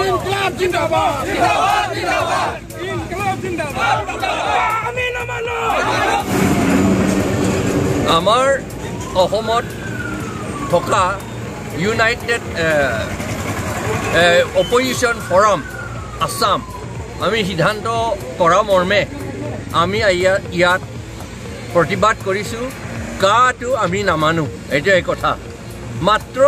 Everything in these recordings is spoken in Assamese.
ইনকলাব জিন্দাবাদ জিন্দাবাদ জিন্দাবাদ ইনকলাব জিন্দাবাদ আমি নামানো। আমাৰ অসমত থকা ইউনাইটেড অপজিশ্যন ফৰাম আছাম আমি সিদ্ধান্ত কৰা মৰ্মে আমি ইয়াত প্ৰতিবাদ কৰিছোঁ। কাটো আমি নামানো, এইটোৱে কথা। মাত্ৰ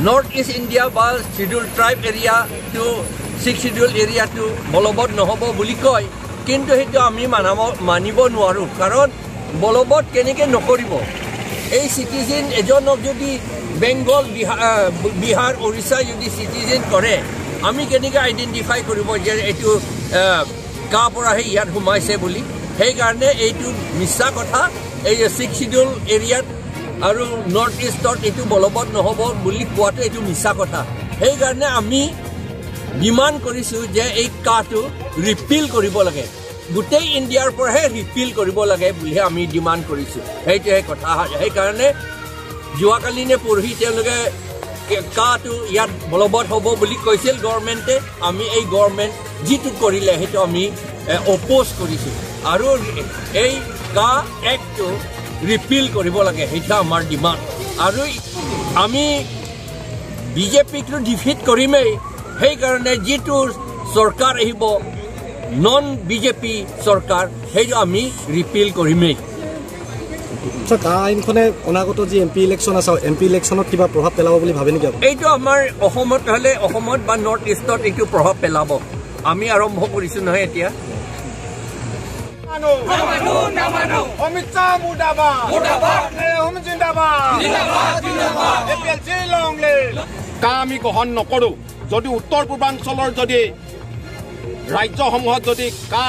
নৰ্থ ইষ্ট ইণ্ডিয়া বা শ্বিডিউল ট্ৰাইব এৰিয়াটো ছিক্স শ্বিডিউল এৰিয়াটো বলবৎ নহ'ব বুলি কয়, কিন্তু সেইটো আমি মানিব নোৱাৰোঁ। কাৰণ বলবৎ কেনেকৈ নকৰিব? এই চিটিজেন এজনক যদি বেংগল, বিহাৰ, উৰিষ্যা যদি চিটিজেন কৰে, আমি কেনেকৈ আইডেণ্টিফাই কৰিব যে এইটো কাৰ পৰাহে ইয়াত সোমাইছে বুলি? সেইকাৰণে এইটো মিছা কথা। এই ছিক্স শ্বিডিউল এৰিয়াত আৰু নৰ্থ ইষ্টত এইটো বলবৎ নহ'ব বুলি কোৱাটো এইটো মিছা কথা। সেইকাৰণে আমি ডিমাণ্ড কৰিছোঁ যে এই কাটো ৰিপিল কৰিব লাগে, গোটেই ইণ্ডিয়াৰ পৰাহে ৰিপিল কৰিব লাগে বুলিহে আমি ডিমাণ্ড কৰিছোঁ। সেইটোহে কথা। সেইকাৰণে যোৱাকালি নে পৰহি তেওঁলোকে কাটো ইয়াত বলবৎ হ'ব বুলি কৈছিল গভৰ্ণমেণ্টে। আমি এই গভৰ্ণমেণ্ট যিটো কৰিলে সেইটো আমি অপ'জ কৰিছোঁ আৰু এই কা এক্টটো ৰিপিল কৰিব লাগে, সেইটো আমাৰ ডিমাণ্ড। আৰু আমি বিজেপিকটো ডিফিট কৰিমেই। সেইকাৰণে যিটো চৰকাৰ আহিব নন বিজেপি চৰকাৰ, সেইটো আমি ৰিপিল কৰিমেই। কা আইনখনে অনাগত যি এম পি ইলেকশ্যন আছে, এম পি ইলেকশ্যনত কিবা প্ৰভাৱ পেলাব বুলি ভাবে নেকি? এইটো আমাৰ অসমত হ'লে অসমত বা নৰ্থ ইষ্টত এইটো প্ৰভাৱ পেলাব। আমি আৰম্ভ কৰিছোঁ নহয় এতিয়া। অমিত শ্বাহ মুৰ্দাবাদ মুৰ্দাবাদ জিন্দাবাদ জিন্দাবাদ জিন্দাবাদ এপিএলচি লং লিভ। কা আমি গ্ৰহণ নকৰোঁ। যদি উত্তৰ পূৰ্বাঞ্চলৰ যদি ৰাজ্যসমূহত যদি কা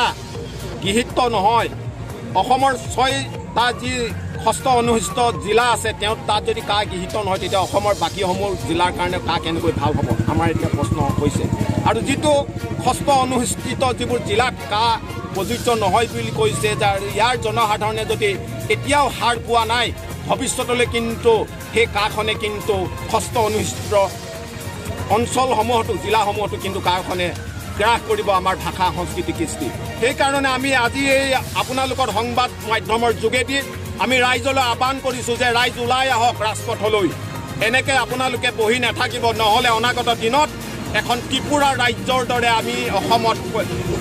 গৃহীত নহয়, অসমৰ 6টা যি ষষ্ঠ অনুসূচিত জিলা আছে, তেওঁ তাত যদি কা গৃহীত নহয়, তেতিয়া অসমৰ বাকীসমূহ জিলাৰ কাৰণে কা কেনেকৈ ভাল হ'ব, আমাৰ এতিয়া প্ৰশ্ন হৈছে। আৰু যিটো ষষ্ঠ অনুসূচিত যিবোৰ জিলাত কা প্ৰযোজ্য নহয় বুলি কৈছে, যে ইয়াৰ জনসাধাৰণে যদি এতিয়াও হাৰ পোৱা নাই, ভৱিষ্যতলৈ কিন্তু সেই কাখনে কিন্তু ষষ্ঠ অনুসূচিত অঞ্চলসমূহতো জিলাসমূহতো কিন্তু কাখনে গ্ৰাস কৰিব আমাৰ ভাষা সংস্কৃতি কৃষ্টি। সেইকাৰণে আমি আজি এই আপোনালোকৰ সংবাদ মাধ্যমৰ যোগেদি আমি ৰাইজলৈ আহ্বান কৰিছোঁ যে ৰাইজ ওলাই আহক ৰাজপথলৈ। এনেকৈ আপোনালোকে বহি নাথাকিব, নহ'লে অনাগত দিনত এখন ত্ৰিপুৰা ৰাজ্যৰ দৰে আমি অসমত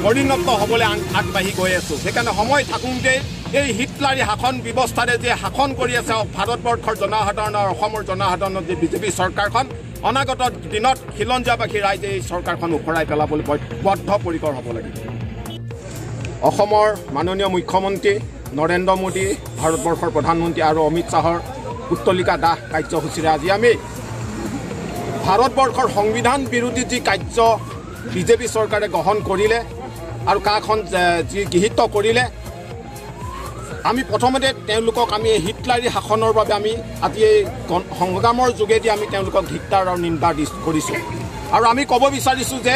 পৰিণত হ'বলৈ আগবাঢ়ি গৈ আছোঁ। সেইকাৰণে সময় থাকোঁতেই এই হিটলাৰী শাসন ব্যৱস্থাৰে যে শাসন কৰি আছে ভাৰতবৰ্ষৰ জনসাধাৰণৰ, অসমৰ জনসাধাৰণৰ যে বিজেপি চৰকাৰখন, অনাগত দিনত খিলঞ্জীয়াবাসী ৰাইজে এই চৰকাৰখন উফৰাই পেলাবলৈ বদ্ধপৰিকৰ হ'ব লাগিব। অসমৰ মাননীয় মুখ্যমন্ত্ৰী নৰেন্দ্ৰ মোদী, ভাৰতবৰ্ষৰ প্ৰধানমন্ত্ৰী আৰু অমিত শ্বাহৰ পুত্তলিকা দাহ কাৰ্যসূচীৰে আজি আমি ভাৰতবৰ্ষৰ সংবিধান বিৰোধী যি কাৰ্য বিজেপি চৰকাৰে গ্ৰহণ কৰিলে আৰু কাখন যি গৃহীত কৰিলে, আমি প্ৰথমতে তেওঁলোকক আমি হিটলাৰী শাসনৰ বাবে আমি আজি এই সংগ্ৰামৰ যোগেদি আমি তেওঁলোকক ধিক্কাৰ আৰু নিন্দা কৰিছোঁ। আৰু আমি ক'ব বিচাৰিছোঁ যে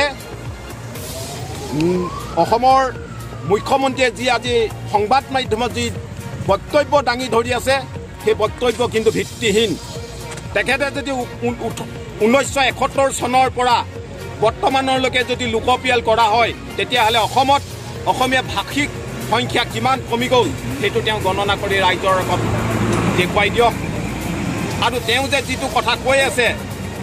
অসমৰ মুখ্যমন্ত্ৰীয়ে যি আজি সংবাদ মাধ্যমত যি বক্তব্য দাঙি ধৰি আছে, সেই বক্তব্য কিন্তু ভিত্তিহীন। তেখেতে যদি 1971 চনৰ পৰা বৰ্তমানলৈকে যদি লোকপিয়ল কৰা হয়, তেতিয়াহ'লে অসমত অসমীয়া ভাষিক সংখ্যা কিমান কমি গ'ল সেইটো তেওঁ গণনা কৰি ৰাইজৰ আগত দেখুৱাই দিয়ক। আৰু তেওঁ যে যিটো কথা কৈ আছে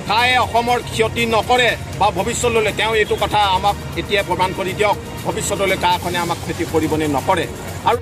কায়ে অসমৰ ক্ষতি নকৰে বা ভৱিষ্যতলৈ, তেওঁ এইটো কথা আমাক এতিয়া প্ৰমাণ কৰি দিয়ক, ভৱিষ্যতলৈ কাখনে আমাক ক্ষতি কৰিবনে নকৰে। আৰু